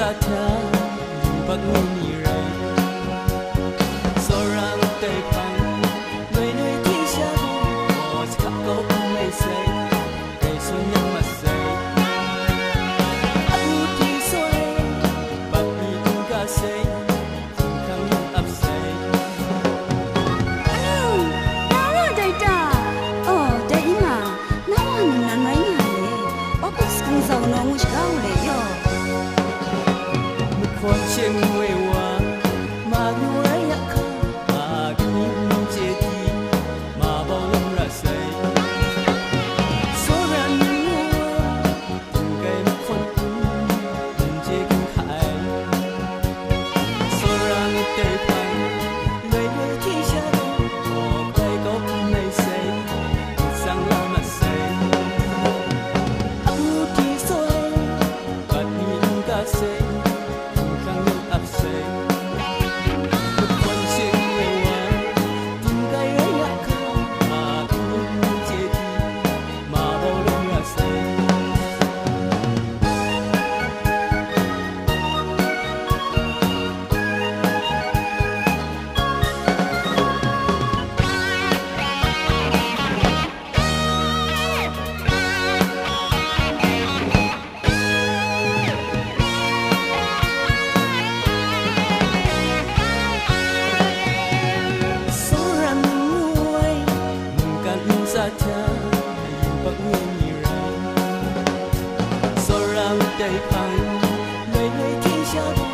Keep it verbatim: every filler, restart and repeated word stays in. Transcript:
Ahta, yubak ni ni rai. Tsawra ngut ai hpang, loi loi hte sha gaw, aw, jahkap kau hpang mai sai, rai sawn yang mat sai. Abu hti saw ai, bat mi n ga sai, hkum hkrang n ap sai. Anu, na wa dai ta? Aw, dai n nga, na wa ningnan rai nga ai le. August hkungzau naw ngu shaga u le yaw. Mahkawn she ngu ai wa, ma ngu ai ya hka, ma kaning n chye di, ma bau lawm ra sai. Tsawra n ngu ai, n kai mahkawn hpung, n chye gun hka ai. Tsawra ngut ai hpang, loi loi hte sha gaw, aw, grai kau hpang mai sai, myit tsang la mat sai. Abu hti saw ai, bat mi n ga sai, hkum hkrang n ap sai. Mahkawn she ngu ai wa, dum kai rai ya hka, ma kaning n chye di, ma bau lawm ra sai. Tsawra n ngu ai, mungkan ntsa hta, yubak ni ni rai. Tsawra ngut ai hpang, loi loi hte sha gaw,